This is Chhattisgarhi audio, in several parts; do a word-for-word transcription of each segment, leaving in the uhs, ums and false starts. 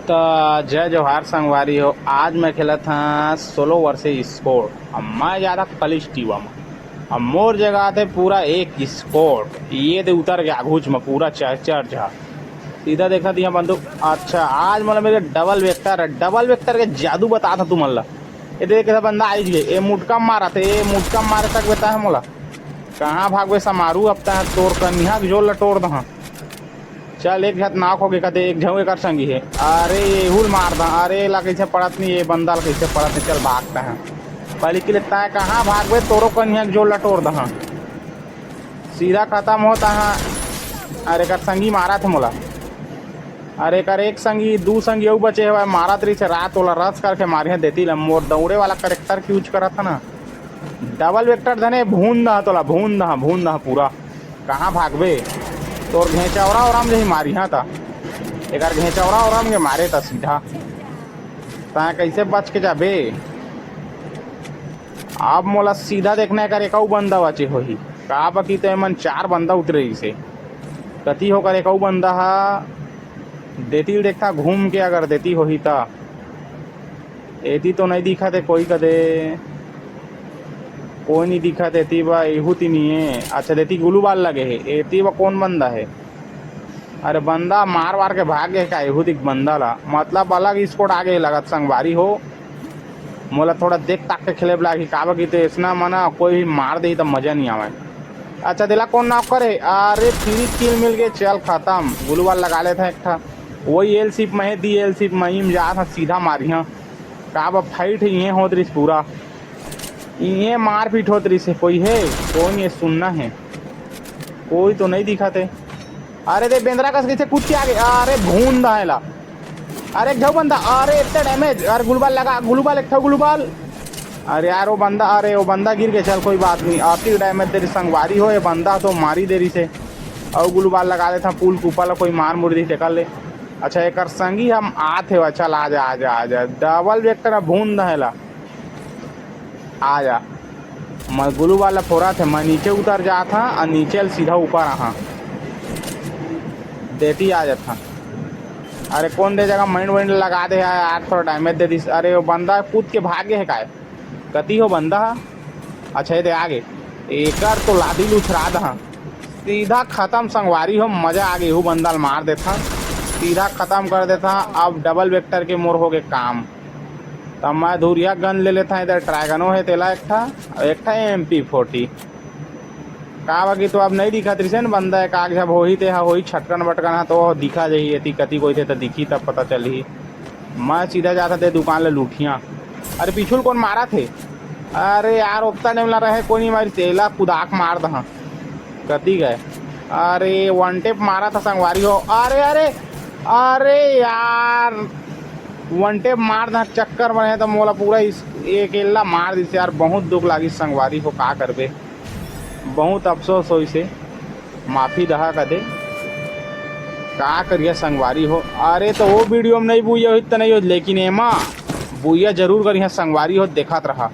त जय जोहार संगवारी हो, आज मैं खेलत हां सोलो वर्सेस स्क्वाड। अब मैं जात हां कलिस टीवा म, अब मोर जगह आथे पूरा एक स्क्वाड। ये दे उतर के आघूच म पूरा चर चर झा सीधा देखत हां बंदूक। अच्छा, आज मोला मिले डबल वेक्टर, डबल वेक्टर के जादू बतात हां तुमन ला। ये देख, बंदा आइज गे, ये मुटका मारत हे, ये मुटका मारे तक बेता है मोला। कहां भागबे समारू, अब तैं तोर कनिहा के जोर ल टोर दहां। चल, एक झत नाक होगे कते, एक झऊ एकर संगी हे। अरे, एहू ल मार दहां। अरे, ला कइसे पड़त नहीं, ये बंदा ल कइसे पड़त नहीं। चल, भागत हैं। पहले के लिए तैं कहां भागबे, तोरो कनिहा के जोर ल टोर दहां। सीधा खतम होत हां। अरे, एकर संगी मारत हे मोला। अरे, एकर एक संगी, दू संगी अउ बचे हवय, मारत रहिस हे रात ओला रस करके मारिहां देती ल। मोर दौड़े वाला कैरेक्टर के यूज करत हां ना। डबल वेक्टर धने भून दहां तोला, भून दहां, भून दहां पूरा। कहां भागबे? तोर घेंचौरा ओरा म जही मारिहां त। एकर घेंचौरा ओरा म के मारे त सीधा। तैं कइसे बच के जाबे? अब मोला सीधा देखना हे, एकर एकऊ बंदा बचे होही। का बकी तो एमन चार बंदा उतरे रहिसे। कती होकर एकऊ बंदा हा देती ल देखता घूम के, अगर देती होही त। एती तो नहीं दिखत हे कोई कदे, कोई नहीं दिखत हे। एती बा एहू ती नहीं हे। अच्छा, देती गुलू बाल लगे हे। एती बा कौन बंदा हे? अरे बंदा मार वार के भाग गे का? एहू दिख बंदा ला, मतलब अलग स्क्वाड आ गे लगत संगवारी हो। मोला थोड़ा देख ताक के खेले ला लागही, काबर कि तो ऐसना मना कोई भी मार देही त मजा नहीं आवे। अच्छा, देला कौन नॉक करे? अरे फ्री किल मिल गे, चल खतम। गुलू बाल लगा लेत हां एक ठा। वही एल सिप में हे, दी एल सिप में ही में जात हां, सीधा मारिहां। काबर फाइट हे, इहें होत रहिस पूरा। इहें मारपीट होत रहिस हे। कोई हे? कोई नहीं, सुन्ना हे। कोई तो नहीं दिखत हे। अरे दे बेंदरा कस कइसे कूद के आ गे। अरे भून दहां एला। अरे एक झऊ बंदा, अरे इतना डैमेज। अरे गुलबाल लगा, गुलबाल, एक ठो गुलबाल। अरे यार वो बंदा, अरे वो बंदा गिर गे। चल कोई बात नहीं, आती डैमेज दे रहिस संगवारी हो, ये बंदा तो मारी दे रहिस हे। अउ गुलबाल लगा देत हां, पुल के ऊपर ला कोई मार मुर दिस तेकर ले। अच्छा एकर संगी हम आत हे, चल आ जा, आ जा, आ जा। डबल वेक्टर भून दहां एला। आ जा। मैं गुलू बाल फोरत हे, मैं नीचे उतर जात हां अउ नीचे ले सीधा ऊपर आहां। देती आ जात हां। अरे कौन दे जगह माइंड वाइंड लगा दे हे यार, थोड़ा डैमेज दे दिस। अरे वो बंदा कूद के भागे हे काय? कती हो बंदा हा? अच्छा ये दे आगे। एकर तो लादी लुछरा दहां। सीधा खतम संगवारी हो, मजा आ गे। एहू बंदा ल मार देत हां, सीधा खतम कर देत हां। अब डबल वेक्टर के मोर हो गे काम। त मैं धुरिया गन ले लेत हां, इधर ट्राइगनो हे तेला एक ठा, अउ एक ठा एम पी फोर्टी। काबर कि तो अब नहीं दिखत रहिसे न बंदा, एक आग जब होही ते हा होही छटकन बटकन हा तो दिखा जाही, एती कती कोई थे त दिखी तब पता चलही। मैं सीधा जात हां ते दुकान ले लूटिहां। अरे पीछू ले कौन मारत हे? अरे यार ओतना टाइम ला रहे कोई नहीं मारी, तेला कुदाक मार दहां। कती गए? अरे वन टेप मारत हां संगवारी हो। अरे अरे अरे यार वन टेप मार दहां चक्कर में हे त मोला पूरा इस, अकेला मार दिस यार। बहुत दुख लागिस संगवारी हो, का करबे, बहुत अफसोस होइस हे। माफी दहा कदे। का करिया संगवारी हो। अरे तो वो वीडियो में नहीं बुइया होही त नहीं हो, लेकिन एमा बुइया जरूर करिया संगवारी हो, देखत रहा।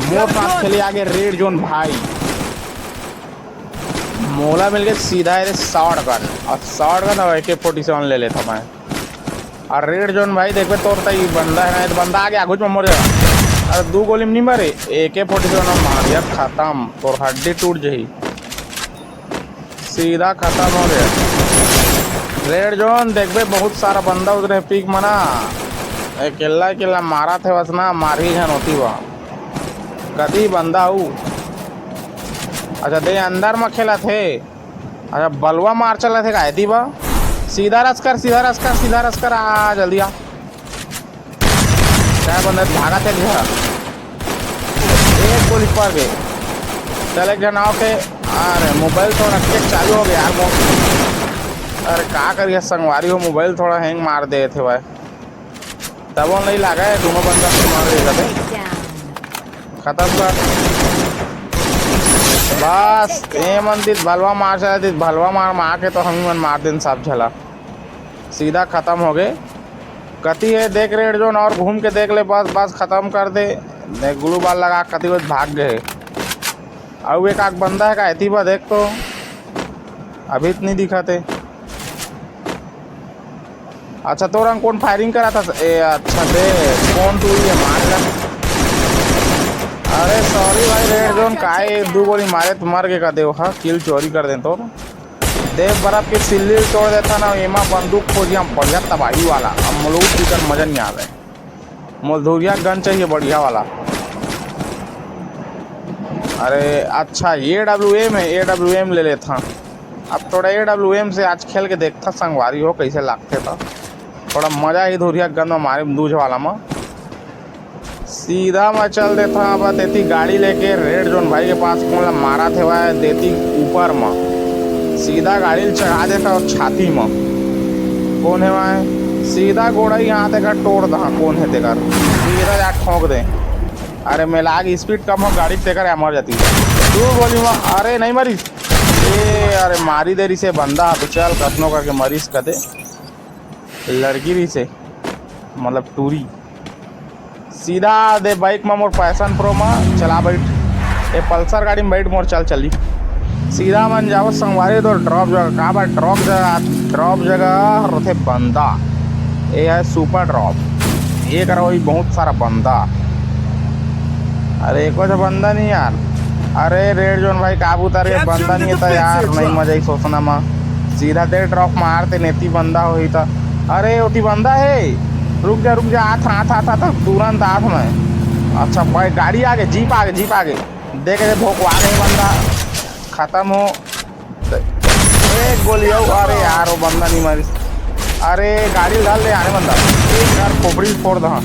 मोर साथ खेले आगे रेड जोन भाई। मोला मिल गे सीधा एदे शॉटगन, अउ शॉटगन अउ ए के फोर्टी सेवन ले लेत हां मैं। अउ रेड जोन भाई देखबे तोर तई बंदा हे ना, ये तो बंदा आगे आघू म मोर जगह। अरे दू गोली में नहीं मरे, ए के फोर्टी सेवन में मार दिया, खतम, तोर हड्डी टूट जाही। सीधा खतम हो गे। रेड जोन देखबे बहुत सारा बंदा उतरे पीक मना। अकेला अकेला मारत हे बस ना, मारही झन होती बा। कती बंदा हू। अच्छा दे अंदर म खेलत हे। अच्छा बलवा मार चलत हे का एती बा। सीधा रस कर, सीधा रस कर, सीधा रस कर, आ जल्दी आ। काय बंदा भागत हे घर। एक गोली पड़ गे। चल एक झन आव के। अरे मोबाइल थोड़ा के चालू हो गे यार। अरे का करिया संगवारी हो, मोबाइल थोड़ा हैंग मार देत हे भाई। तबो नहीं लागे, दूनों बंदा से मार देगा बे। खतम कर। बस एमन दिस भलवा मार चला दिस, भलवा मार मार के तो हम ही मन मार देन सब झला। सीधा खतम हो गे। कती हे देख रेड जोन अउ घूम के देख ले, बस बस खतम कर दे। देख ग्लू बाल लगा कती बस भाग गे। अउ एक आक बंदा हे का एती बा देख तो। अभी तो नहीं दिखत हे। अच्छा, तोर अंग कोन firing करा था? ए, अच्छा दे, कौन तू ये मार रहा? अरे sorry भाई, रेड जोन का है, दू गोली मारे तो मर के का देव हा, किल चोरी कर दे तो। देव बर्फ के सिल्ली तोड़ देता ना, एमा बंदूक खोजिया बढ़िया तबाही वाला। अब मुलूक पीकर मजा नहीं आवे। मोल धुरिया गन चाहिए बढ़िया वाला। अरे अच्छा, ए डब्ल्यू एम है, ए डब्ल्यू एम ले लेता। अब थोड़ा ए डब्ल्यू एम से आज खेल के देखता संगवारी हो कैसे लागथे त। थोड़ा मजा ही धुरिया गन में मारे दूज वाला में। सीधा मैं चल देता अब तेती गाड़ी लेके रेड जोन भाई के पास, कोन ला मारा थे वह देती ऊपर में। सीधा गाड़ी ल चढ़ा देता और छाती में। कोन है वह? सीधा गोड़ा ही हाथ एकर तोड़ दहा, कोन है तेकर। सीधा जा ठोंक दे। अरे मैं लाग स्पीड कम हो गाड़ी तेकर या मर जाती। दू गोली में, अरे नहीं मरी। ए, अरे मारी देरी से बंदा तो चल कतनो करके मरीस कदे। लड़की रही से, मतलब टूरी। सीधा दे बाइक में मोर पैशन प्रो में चला बैठ। ए पल्सर गाड़ी में बैठ मोर चल चली। सीधा मन जाओ संगवारी तो ड्रॉप जगह का बा, ड्रॉप जगह, ड्रॉप जगह रथे बंदा। ये है सुपर ड्रॉप, ये करा वही बहुत सारा बंदा। अरे एको तो बंदा नहीं यार। अरे रेड जोन भाई काबू उतार के बंदा नहीं था यार, नहीं मजा ही सोचना मा। सीधा दे ड्रॉप मारते नेती बंदा होई था। अरे ओती बंदा है, रुक जा रुक जा, आत आत आत आत तुरंत आत मैं। अच्छा भाई गाड़ी आगे, जीप आगे, जीप आगे। देख के भोकवा गए बंदा, खत्म हो। एक गोली हो। अरे यार वो बंदा नहीं मारिस। अरे गाड़ी डाल दे आने बंदा। एक यार खोपड़ी फोड़ दहा।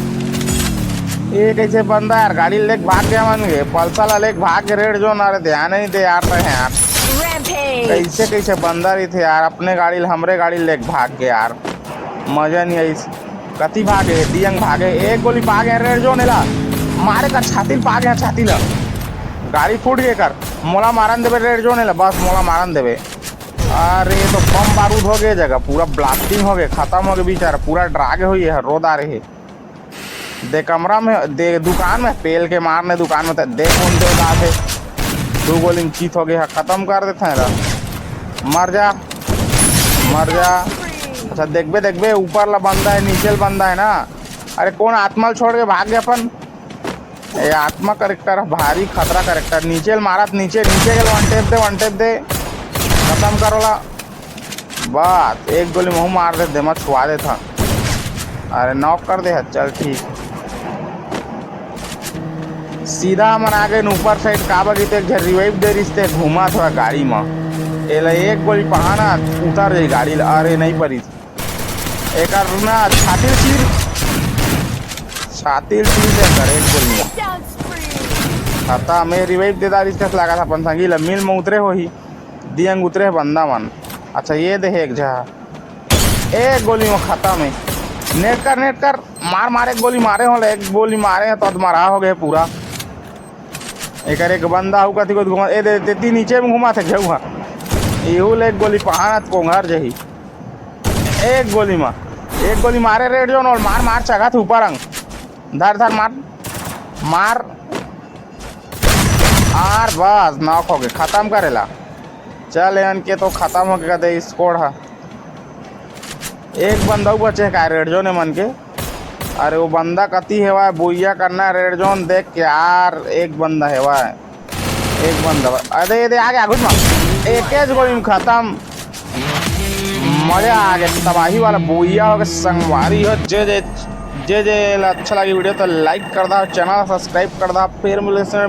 ये कैसे बंदा यार गाड़ी लेके भाग गया मन के, पल्सर ला लेके भाग के रेड जोन। अरे ध्यान नहीं दे यार, तय है यार। Rampage। कैसे कैसे बंदा रही थे यार, अपने गाड़ी ल हमरे गाड़ी लेके भाग गए यार। मजा नहीं आई। कति भागे, दियंग भागे, एक गोली पा गया रेड जोन एला। मारे कर छाती ल पा गया, छाती ल। गाड़ी फूट गए कर। मोला मारन देबे रेड जोन एला, बस मोला मारन देबे। अरे ये तो बम बारूद हो गए जगह, पूरा ब्लास्टिंग हो गए, खत्म हो गए बेचारा, पूरा ड्रागे हुई है, रोदा रहे। दे कमरा में, दे दुकान में पेल के मारने दुकान में, त दे कौन दे उदास है। दू गोली में चीत हो गए है, खत्म कर देते हैं ला। मर जा, मर जा। अच्छा देखबे देखबे ऊपर ला बंदा है, नीचे ला बंदा है ना। अरे कौन आत्मा ल छोड़ के भाग गया अपन? ए आत्मा करेक्टर भारी खतरा करेक्टर। नीचे ल मारत, नीचे, नीचे के वन टैप दे, वन टैप दे, खत्म करो ला। बस एक गोली मुंह मार दे, देमा छुआ दे था। अरे नॉक कर दे है, चल ठीक। सीधा मन आ गए ऊपर साइड, काबर की तो एक झन रिवाइव दे रिश्ते घुमा थोड़ा गाड़ी में। एला एक गोली पहाना उतर जाई गाड़ी ला। अरे नहीं परी। एकर ना छाती ल चीर, छाती ल चीर दे एकर एक गोली में। खत्म, मैं रिवाइव दे दारिस कस लागत अपन संगी ल, मिल में उतरे होही, दियंग उतरे हे बंदा मन। अच्छा ये दे हे एक झा, एक गोली में खत्म है। नेट कर, नेट कर, मार मार, एक गोली मारे हो, एक गोली मारे हैं तो मरा हो गए पूरा। एकर एक बंदा हु कथी को घुमा, ए दे, दे, दे, नीचे में घुमा थे घेऊ हा। इहू ले एक गोली पहानत कोंघर जही। एक गोली मा, एक गोली मारे रेड जोन और मार मार चघत ऊपर अंग। धर धर मार, मार। आर बस नॉक हो गए, खत्म करेला। चल एन के तो खत्म हो गए दे स्कोर हा। एक बंदा बचे का रेड जोन मन के। अरे वो बंदा कती हेवा बोइया करना रेड जोन देख के यार, एक बंदा हेवा। एक बंदा बा-, अरे ये दे आ गया घुस मा। एक गोली में खत्म। मजा आ गया, तबाही वाला बोइया हो गया संगवारी हो। जे जे जे जे ला अच्छा लगी वीडियो तो लाइक कर दा, चैनल सब्सक्राइब कर दा। फिर मिले से